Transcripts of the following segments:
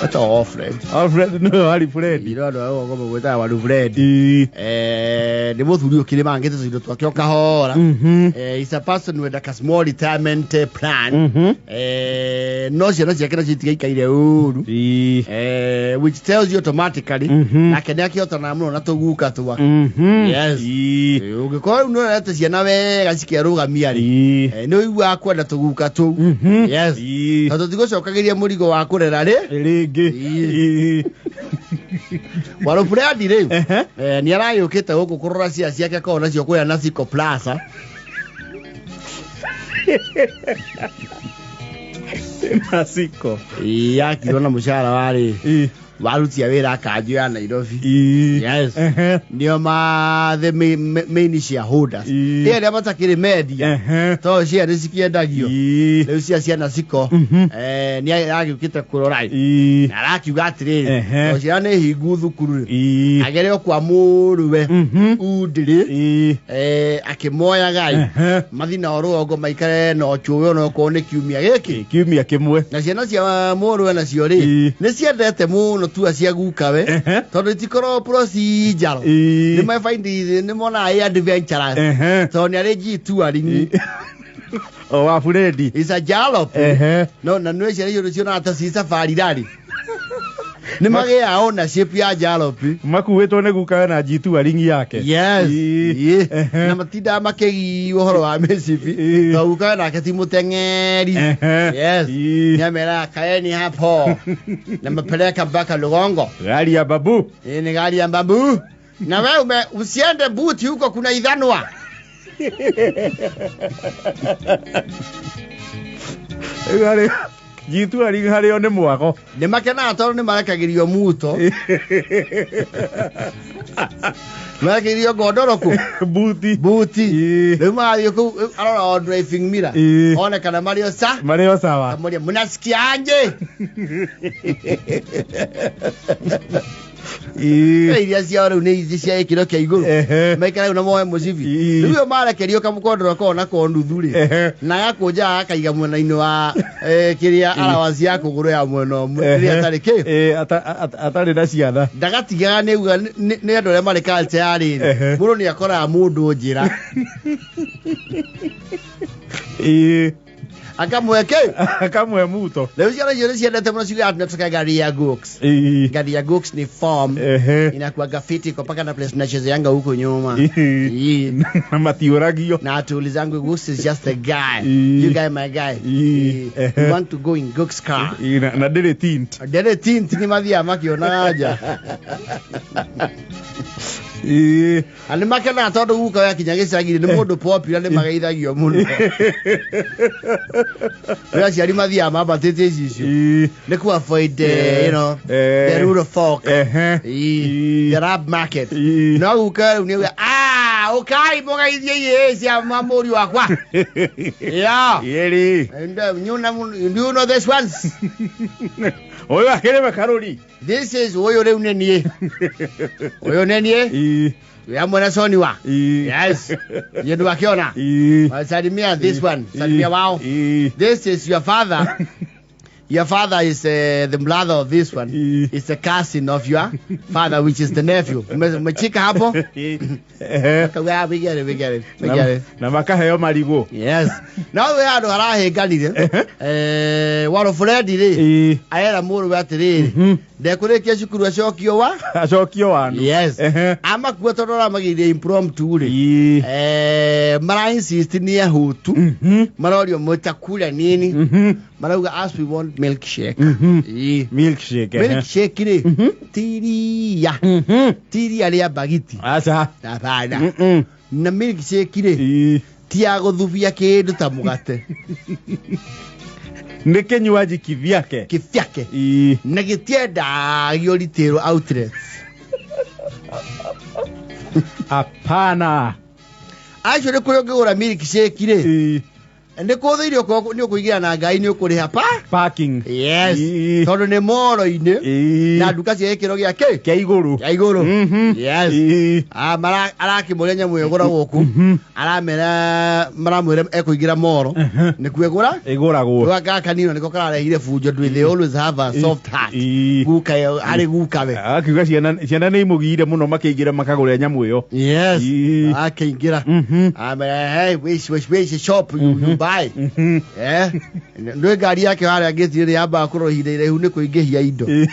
Etagwo Alfred. Alfred nĩwe Waribũrendi. Iro andũ a rũgongo mamwĩtaga Waribũrendi. Ĩĩ. Nĩ mũthuri ũkĩrĩmangĩte tũindo twake o kahora. Is a person with a small retirement plan. No ciana ciake nacio itigaikaire ũru. Ĩĩ. Which tells you automatically nake nĩ akĩhotanaga mũno na tũguka twake. Yes. Ĩĩ. Ũngĩkorwo rĩu nĩũrerete ciana wega cikerũgamia rĩ, Ĩĩ. nĩ ũiguaga kwenda tũguka tũu. Yes. Ĩĩ. Tondũ tũtigũcokagĩria mũrigo wa kũrera rĩ. Rĩngĩ. Ĩĩ. Ĩĩ. Warũbũrandi rĩ, Ehe. Nĩ aragĩũkĩte gũkũ kũrora cia ciake korwo nacio kũrĩa Nasiko Plaza. Nasiko. Ĩĩ, yakirwo na mũcara warĩ Ĩĩ. warutia wĩra kanjũ ya Nairobi. Ĩĩ. Yes. Ehe. Nĩo ma the main shareholders. Ĩĩ. Ĩ arĩa matakĩrĩ mendia. Ehe. Tondũ share nĩ cikĩendagio. Ĩĩ. Rĩu cia ciana ciko. Nĩ aragĩũkĩte kũrora. Ĩĩ. Na arakiuga atĩrĩrĩ, Ehe. tondũ ciana nĩ hingu thukuru rĩ. Ĩĩ. Agere o kwa mũrũwe Undĩrĩ. Ĩĩ. Akĩmoyaga ĩ. Ehe. Mathi nao rũgongo maikare na ũcũwe onokorwo nĩ kiumia gĩkĩ. Kiumia kĩmwe. Na ciana cia mũrũwe nacio rĩ, Ĩĩ. nĩ ciendete mũno tua cia gukawe. Ehe. Tondũ itikoragwo procedural. Ĩĩ. Nĩ mafind nĩ monaga ĩ adventurous. Ehe. Tondũ nĩ arĩ G touring. O wa Furedi. Is a jalop. Ehe. No na nĩ ciana icio cionaga ta ci safari rally. Nĩ magĩaga ownership ya jalop. Makuĩtwo nĩ gukawe na G2 ringi yake. Yes. Ĩĩ. Ĩĩ. Ehe. Na matindaga makĩgiywo ũhoro wa mĩcibi. Ĩĩ. Tondũ gukawe nake ti mũteng'eri. Ehe. Yes. Ĩĩ. Nĩameraga kaeni hapo. Na mapeleka mpaka Lugongo. Gari ya babu. Hii ni gari ya babu. Na wewe usiende buti huko kuna ithanwa. Rĩu harĩ G2 ringi harĩo nĩ mwago. Nĩ makenaga tondũ nĩ marekagĩrio muto. Marekagĩrio ngondoro kũ? Buti. Buti. Ĩĩ. Rĩu magathiĩ kũu arora o driving mirror. Ĩĩ. One kana marĩ o sa. Marĩ o sawa. Amoria mnasikia aje? Ĩĩ. Iria ciao rĩu nĩ ici cia gĩkĩro kĩa igũrũ. Ehe. Maikara rĩu na moe mũcibi. Ĩĩ. Rĩu ũyũ marekerio kamũkondoro koo na ko nuthu rĩ. Ehe. Na gakũnja akaiga mwena-inĩ wa kĩrĩa allowance ya kũgũrũ ya mwena ũmwe rĩrĩa atarĩ kĩ. Ĩĩ, atarĩ na ciana. Ndagatigaga nĩ uga nĩ andũ arĩa marĩ culture ya rĩrĩ. Ehe. Mũndũ nĩ akoraga mũndũ njĩra. Ĩĩ. Akamwe kĩ? Akamwe muto. Rĩu ciana icio nĩ ciendete mũno ciugaga tunataka gari ya Gooks. Ĩĩ. Gari ya Gooks ni form. Ehe. Inakuwaga fiti iko mpaka na place tunachezeanga huko nyuma. Ĩĩ. Ĩĩ. Na matiũragio. Na atuulizangu Gooks is just a guy. Ĩĩ. You guy my guy. Ĩĩ. Ĩĩ. We want to go in Gooks car. Ĩĩ, na ndĩrĩ tint. Ndĩrĩ tint nĩ mathiaga makĩonaga nja. Ĩĩ. Na nĩ makenaga tondũ guka yakinya gĩcagi nĩ mũndũ popular nĩ mageithagio mũno. Rĩu aciari mathiaga mambatĩtie icicio. Ĩĩ. Nĩ ku avoid Eh. the rural folk. Ehe. Ĩĩ. The rab market. Ĩĩ. No guka rĩu nĩ auga, ah, ũkai mũgeithie iĩ cia mũriũ wakwa. Yeah. Ĩrĩ. And you know, you know this ones? Ũyũ akĩrĩ we karũri. This is ũyũ rĩu nĩ niĩ. Ũyũ nĩ niĩ. Ĩĩ. Wĩ hamwe na Soniwa. Ĩĩ. Yes. Niĩ ndwakĩona. Ĩĩ. Salimia this one. Salimia wao. Ĩĩ. This is your father. Your father is the brother of this one. Ĩĩ. It's the cousin of your father, which is the nephew. Umechika hapo? Ehe. Akauga, we get it, we get it, we get it. Na makaheo marigũ. Yes. No we andũ arahĩnganire. Waro Fred rĩ, Ĩĩ. arera mũrũwe atĩrĩrĩ, ndekũrĩkia cukuru acokio wa? Acokio wanu. Yes. Ehe. Amakua tondũ aramagĩire impromptu rĩ. Ĩĩ. Mara insist nĩ ahũtu. Marorio mũtakula nini? Marauga as we want milkshake. Ĩĩ. Milkshake. Ehe. Milkshake rĩ, ti iria. Ti iria rĩa mbagiti. Aca. Hapana. Mm-mm. Na milkshake rĩ, Ĩĩ. ti ya gũthubia kĩndũ ta mũgate. Nĩ kinywaji kivyake. Kivyake. Ĩĩ. Na gĩtiendagio retail outlets. Hapana. Acio nĩ kũrĩa ũngĩgũra milkshake rĩ, Ĩĩ. Nĩ kũthĩirio nĩ ũkũingĩra na ngai nĩ ũkũrĩha pa Parking. Yes. Ĩĩ. Tondũ nĩ moro-inĩ Ĩĩ. na nduka cia gĩkĩro gĩa kĩ Kĩa igũrũ. kĩa igũrũ. Mhm. Yes. Ĩĩ. Ah, arakĩmũria nyamũ ĩyo ĩgũragwo kũ Mhm. aramera maramwĩra ekũingĩra moro Mhm. nĩkuo ĩgũra Ĩgũragwo. gaka kanino nĩko kararehire bunjo ndwĩ they always have a soft heart. Ĩĩ. Guka arĩ guka we. Akiuga ciana nĩ imũgiire mũno makĩingĩra makagũra nyamũ ĩyo. Yes. Ĩĩ. Akĩingĩra Mhm. amera hey which shop you buy. Mhm. Eh, ndwĩ ngari yake harĩa ngĩti rĩ yambaga kũrora ihinda iraihu nĩ kũingĩhia indo Ĩĩ.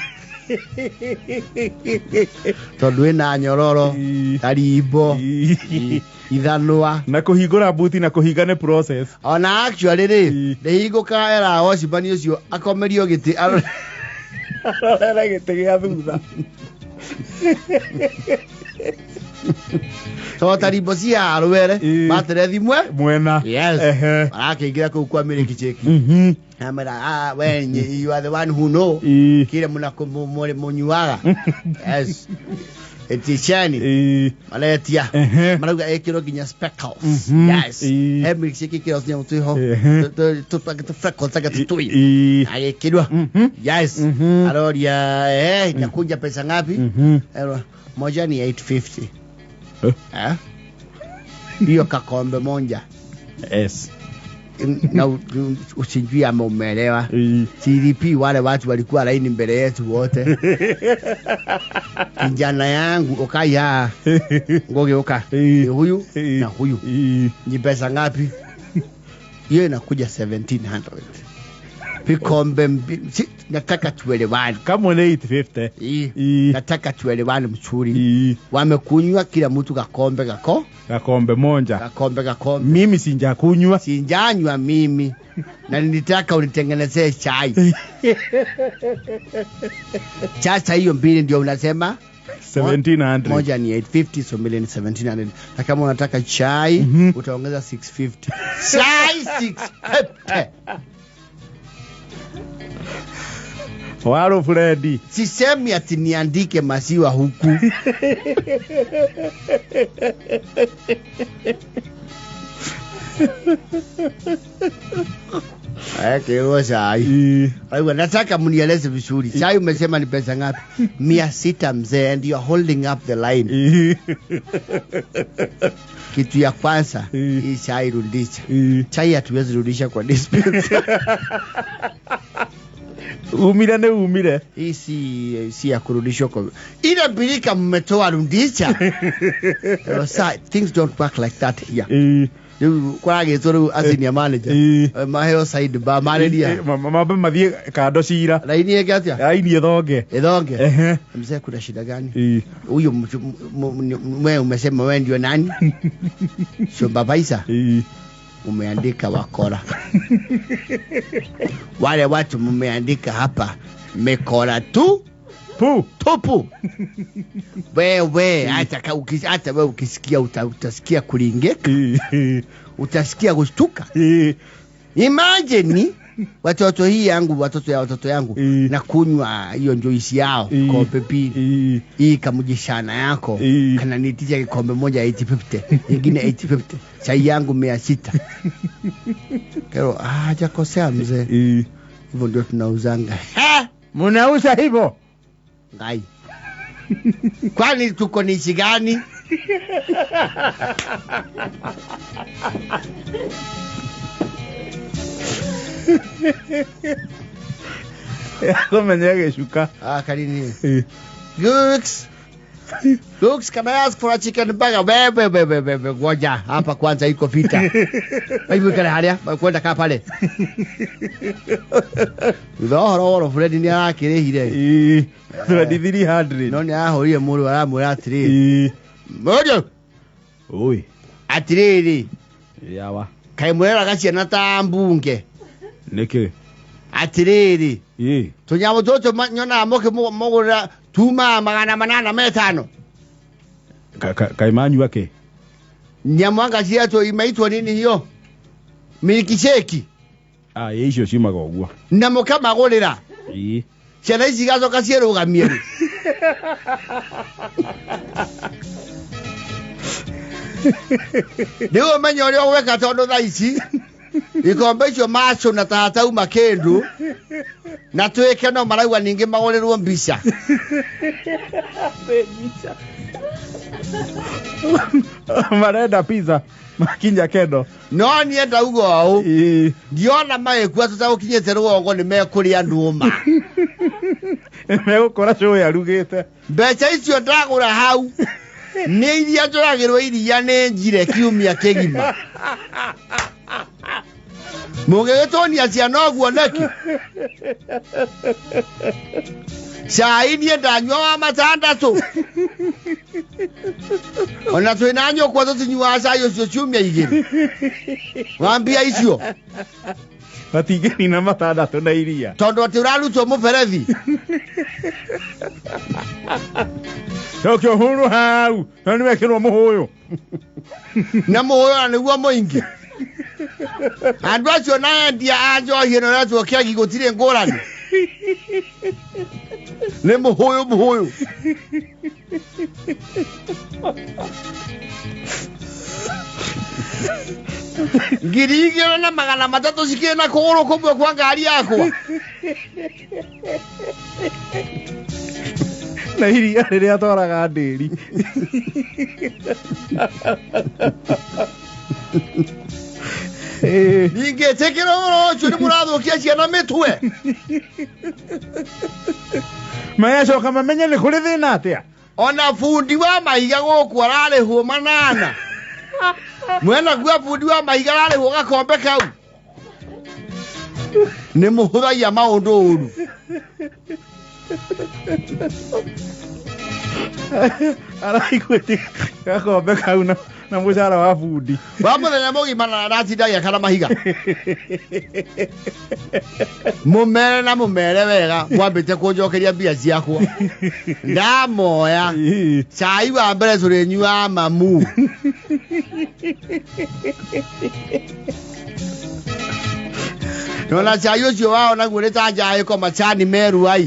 tondũ ĩna nyororo Ĩĩ. tarimbo Ĩĩ. ithanwa Na kũhingũra buti na kũhinga nĩ process. ona actually rĩ Ĩĩ. ndĩhingũka era wacimani ũcio akomerio gĩtĩ Arorera gĩtĩ gĩa thutha. tondũ tarimbo cia rwere Ĩĩ. materethi mwe Mwena. Yes. Ehe. Arakĩingĩra kũu kwa milk shake Mhm. amera ah we you are the one who know Ĩĩ. kile mũnyuaga. Yes, etishani Ĩĩ. maletia Ehe. marauga ĩkĩrwo nginya speckles. Mhm. Yes. Ĩĩ. He milkshake ĩkĩrwo nyamũ twĩho Ehe. tũfreckles taka tũtui Ĩĩ. agĩkĩrwa. Mhm. Yes. Mhm. Aroria inakuja pesa ngapi? Mhm. Erwa, moja ni 850. Eh? Eh, hiyo kakombe moja. Yes. Na usijui ama umeelewa. Ĩĩ. CDP wale watu walikuwa laini mbele yetu wote. Kijana yangu ukaya ngoge uka Ĩĩ. ni huyu Ĩĩ. na huyu Ĩĩ. ni pesa ngapi? Hiyo inakuja 1700 vikombe mbili. Si, nataka tuelewane. Kamwe nĩ 850. Ii. Ĩĩ. Nataka tuelewane mzuri. Ĩĩ. Wamekunywa kila mtu kakombe kako Gakombe monja. kakombe kakombe. Mimi sinjakunywa. Sinjanywa mimi na nilitaka unitengenezee chai. Sasa hiyo mbili ndio unasema 1700. moja ni 850 so mbili ni 1700 na kama unataka chai Mhm. utaongeza 650. Chai 650. Waro Freddy. Sisemi ati niandike maziwa huku. Kirwa chai. Ĩĩ. Aiwa, nataka mnieleze vizuri. Chai umesema ni pesa ngapi? 600 mzee, and you are holding up the line. Ĩĩ. Kitu ya kwanza Ĩĩ. hii chai rudisha. Ĩĩ. Chai hatuwezi rudisha kwa dispenser. Umire nĩ umire. Hii si ya kurudishwa kwa ile birika mmetoa rudisha. Sasa things don't work like that here. Ĩĩ. Rĩu kwaragĩtwo rĩu as manager. Ĩĩ. Maheo side bar marĩria. Mambe mathiĩ kando cira. Laini ĩngĩ atĩa? Raini ĩthonge. Ĩthonge. Ehe. Mzee kuna shida gani? Ĩĩ. Huyo wewe umesema wewe ndio nani? Supervisor. Ĩĩ. Umeandika wakora. Wale watu mmeandika hapa mekora tu Pu. tupu. Wewe hata wewe ukisikia utasikia kulingeka, Ĩĩ. utasikia kushtuka. Ĩĩ. Imagine watoto hii yangu watoto ya watoto yangu Ĩĩ. na kunywa hiyo juice yao Ĩĩ. kombe mbili Ĩĩ. hii kamujishana yako Ĩĩ. kana nitisha kikombe moja 850 ingine 850 chai yangu 600. Kero hajakosea mzee. Ĩĩ. Hivyo ndio tunauzanga. Munauza hivyo? Ngai. Kwani tuko ni nchi gani? Kũmenya gĩcuka. Ah, kanini. Ĩĩ. Gooks. Gooks, can I ask for a chicken burger? Wewe wewe wewe ngoja hapa kwanza iko vita. Hebu kale haria, kwenda kaa pale. Thutha wa ũhoro wa Fred nĩ arakĩrĩhire. Ĩĩ. 2300. No nĩ arahũrire mũrũ aramwĩra atĩrĩrĩ. Ĩĩ. Mũriũ, Oi. atĩrĩrĩ, Yawa. kaĩ mũreraga ciana ta mbunge. Nĩkĩ? Atĩrĩrĩ, Ĩĩ. tũnyamũ tũtũ nyonaga mũkĩmũgũrĩra tuma 805. Kaĩ manyua kĩ? Nyamũ anga cietwo imeitwo nini hiyo? Milkshake. Ah, ĩ icio ciumaga ũguo. Na mũkamagũrĩra. Ĩĩ. Ciana ici igacoka ciĩrũgamie rĩ. Rĩu ũmenye ũrĩa ũgwĩka tondũ thaa ici Ikombe icio macũna ta hatauma kĩndũ na twĩke no marauga ningĩ magũrĩrwo mbica. Marenda pizza makinya kendo. No niĩ ndauga ũũ, Ĩĩ. ndiona magĩkua tũtagũkinyĩte rũgongo nĩ mekũrĩa ndũma. Megũkora cũĩ arugĩte. Mbeca icio ndagũra hau nĩ iria njũragĩrwo iria nĩ njire kiumia kĩgima. Mũngĩgĩtũnia ciana ũguo nĩkĩ? Cai niĩ ndanyua wa matandatũ. Ona twĩna nyũkwa tũtinyuaga cai ũcio ciumia igĩrĩ. Wa mbia icio. Matingĩnina matandatũ na iria. Tondũ atĩ ũrarutwo mũberethi. Cokia ũhũrwo hau. Na nĩ wekĩrwo mũhũyũ. Na mũhũyũ na nĩguo mũingĩ. Andũ acio na endia a njohi ĩno ĩretwo kĩagi gũtirĩ ngũrani. Nĩ mũhũyũ mũhũyũ. 2300 cikĩrĩ na kũgũrũ kũmwe kwa ngari yakwa. Na iria rĩrĩa atwaraga ndĩri. Ĩĩ. Ningĩtĩkĩra ũhoro ũcio nĩ mũrathũkia ciana mĩtwe. Magacoka mamenye nĩ kũrĩ thĩna atĩa. Ona bundi wa mahiga gũkũ ararĩhwo 800. Mwena gua bundi wa mahiga ararĩhwo gakombe kau. Nĩ mũhũthagia maũndũ ũru. Araiguĩte gakombe kau na mũcara wa bundi. Wa mũthenya mũgima na aratinda agĩakana mahiga. Mũmere na mũmere wega mwambĩte kũnjokeria mbia ciakwa. Ndamoya. Ĩĩ. Cai wa mbere tũrĩnyuaga mamu. Nona cai ũcio wao naguo nĩ ta njaĩko macani meru ai.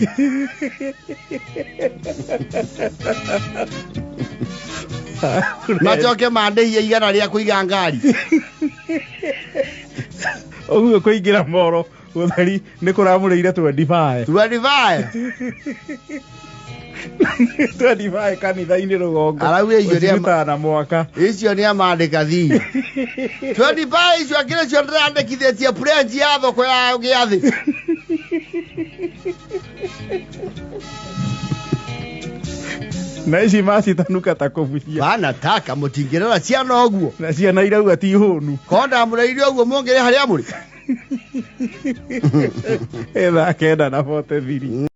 Macoke mandĩhie 100 rĩa kũiga ngari. Ũguo kũingĩra moro gũtheri nĩ kũramũrĩire 25. 25. 25 kanitha-inĩ rũgongo. Arauga icio nĩ Ũcirutaga na mwaka. Icio nĩ amandĩka thii. 25 icio akĩrĩ cio ndĩrandĩkithĩtie branch ya thoko ya gĩathĩ. Na ici macitanuka ta kũbucia. Bana taka mũtingĩrora ciana ũguo. Na ciana irauga ti hũnu. Korwo ndamũrĩire ũguo mũngĩrĩ harĩa mũrĩ. Ĩ thaa 9:43.